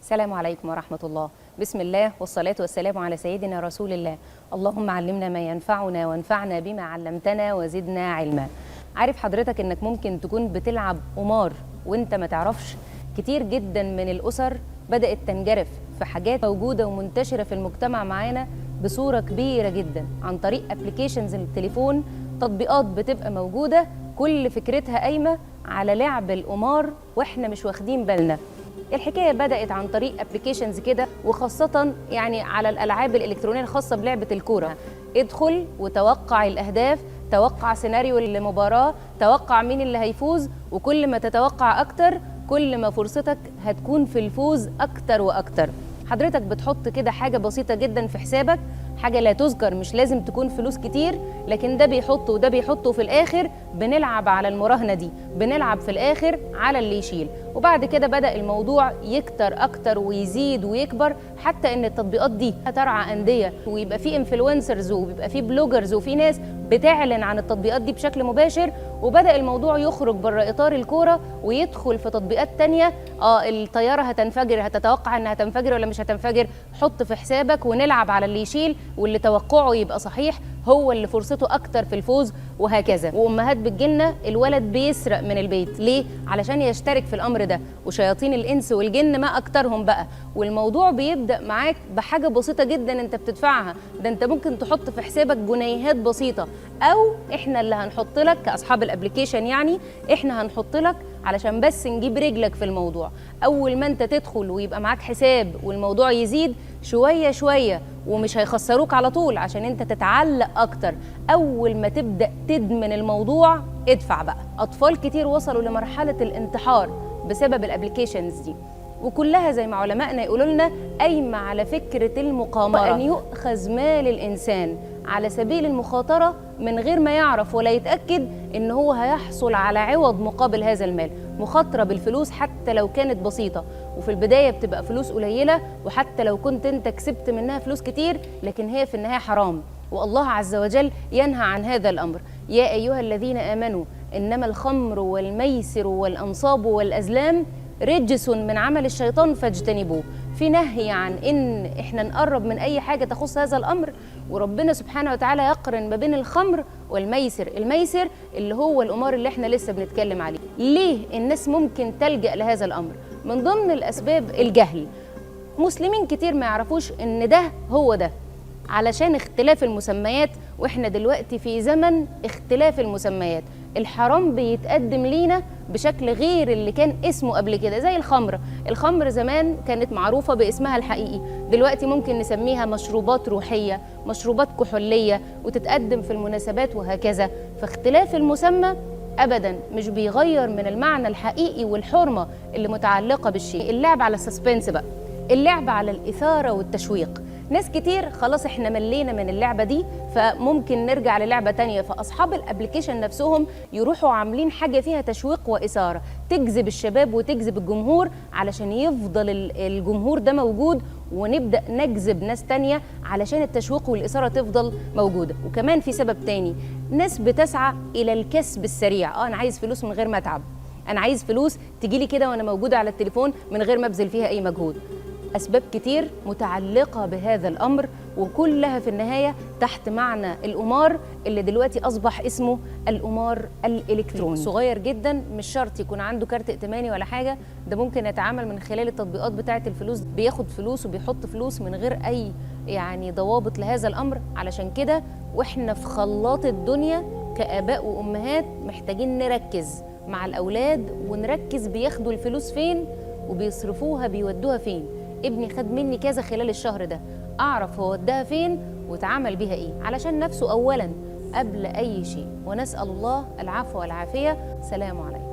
السلام عليكم ورحمة الله. بسم الله والصلاة والسلام على سيدنا رسول الله. اللهم علمنا ما ينفعنا وانفعنا بما علمتنا وزدنا علما. عارف حضرتك انك ممكن تكون بتلعب قمار وانت ما تعرفش؟ كتير جدا من الأسر بدأت تنجرف في حاجات موجودة ومنتشرة في المجتمع معانا بصورة كبيرة جدا عن طريق applications التليفون، تطبيقات بتبقى موجودة كل فكرتها قايمة على لعب القمار واحنا مش واخدين بالنا. الحكاية بدات عن طريق applications كده، وخاصة يعني على الالعاب الالكترونية الخاصة بلعبه الكوره. ادخل وتوقع الاهداف، توقع سيناريو المباراه، توقع مين اللي هيفوز، وكل ما تتوقع اكتر كل ما فرصتك هتكون في الفوز اكتر واكتر. حضرتك بتحط كده حاجة بسيطة جدا في حسابك، حاجة لا تذكر، مش لازم تكون فلوس كتير، لكن ده بيحط وده بيحط، وفي الاخر بنلعب على المراهنة دي، بنلعب في الاخر على اللي يشيل. وبعد كده بدا الموضوع يكتر اكتر ويزيد ويكبر، حتى ان التطبيقات دي ترعى انديه، ويبقى في influencers وبيبقى في bloggers وفي ناس بتعلن عن التطبيقات دي بشكل مباشر. وبدا الموضوع يخرج بره اطار الكورة ويدخل في تطبيقات تانية. الطيارة هتنفجر، هتتوقع انها هتنفجر ولا مش هتنفجر؟ حط في حسابك ونلعب على اللي يشيل، واللي توقعه يبقى صحيح هو اللي فرصته اكتر في الفوز، وهكذا. وامهات بتجيلنا الولد بيسرق من البيت ليه؟ علشان يشترك في الامر ده. وشياطين الانس والجن ما اكترهم بقى. والموضوع بيبدا معاك بحاجة بسيطة جدا انت بتدفعها، ده انت ممكن تحط في حسابك جنيهات بسيطه، او احنا اللي هنحط لك كاصحاب ال application، يعني احنا هنحط لك علشان بس نجيب رجلك في الموضوع. اول ما انت تدخل ويبقى معاك حساب والموضوع يزيد شوية شويه، ومش هيخسروك على طول عشان انت تتعلق اكتر. اول ما تبدا تدمن الموضوع ادفع بقى. اطفال كتير وصلوا لمرحلة الانتحار بسبب ال applications دي، وكلها زي ما علمائنا يقولوا لنا قايمة على فكرة المقامره، ان يؤخذ مال الانسان على سبيل المخاطرة من غير ما يعرف ولا يتاكد ان هو هيحصل على عوض مقابل هذا المال. مخاطره بالفلوس حتى لو كانت بسيطه، وفي البداية بتبقى فلوس قليله، وحتى لو كنت انت كسبت منها فلوس كتير، لكن هي في النهاية حرام، والله عز وجل ينهى عن هذا الامر. يا ايها الذين امنوا انما الخمر والميسر والانصاب والازلام رجس من عمل الشيطان فاجتنبوه. في نهي عن ان احنا نقرب من اي حاجة تخص هذا الامر. وربنا سبحانه وتعالى يقرن ما بين الخمر والميسر، الميسر اللي هو القمار اللي احنا لسه بنتكلم عليه. ليه الناس ممكن تلجأ لهذا الامر؟ من ضمن الاسباب الجهل. مسلمين كتير ما يعرفوش ان ده هو ده، علشان اختلاف المسميات، واحنا دلوقتي في زمن اختلاف المسميات. الحرام بيتقدم لينا بشكل غير اللي كان اسمه قبل كده، زي الخمر. الخمر زمان كانت معروفة باسمها الحقيقي، دلوقتي ممكن نسميها مشروبات روحية، مشروبات كحولية، وتتقدم في المناسبات وهكذا. فاختلاف المسمى ابدا مش بيغير من المعنى الحقيقي والحرمة اللي متعلقة بالشيء. اللعب على ال suspense بقى، اللعب على الإثارة والتشويق. ناس كتير خلاص احنا ملينا من اللعبة دي، فممكن نرجع للعبة تانية. فأصحاب ال application نفسهم يروحوا عاملين حاجة فيها تشويق وإثارة تجذب الشباب وتجذب الجمهور، علشان يفضل الجمهور ده موجود، ونبدأ نجذب ناس تانية علشان التشويق والإثارة تفضل موجودة. وكمان في سبب تاني، ناس بتسعى إلى الكسب السريع. أنا عايز فلوس من غير ما أتعب، أنا عايز فلوس تجيلي كده وأنا موجودة على التليفون من غير ما أبذل فيها أي مجهود. أسباب كتير متعلقة بهذا الأمر، وكلها في النهاية تحت معنى القمار اللي دلوقتي أصبح اسمه القمار الإلكتروني. صغير جدا مش شرط يكون عنده كارت ائتماني ولا حاجة، ده ممكن يتعامل من خلال التطبيقات بتاعة الفلوس، بياخد فلوس وبيحط فلوس من غير أي يعني ضوابط لهذا الأمر. علشان كده وإحنا في خلاط الدنيا كآباء وأمهات محتاجين نركز مع الأولاد، ونركز بياخدوا الفلوس فين وبيصرفوها بيودوها فين. ابني خد مني كذا خلال الشهر ده، اعرف هو وداها فين واتعامل بيها ايه، علشان نفسه اولا قبل اي شيء. ونسال الله العفو والعافية. سلام عليكم.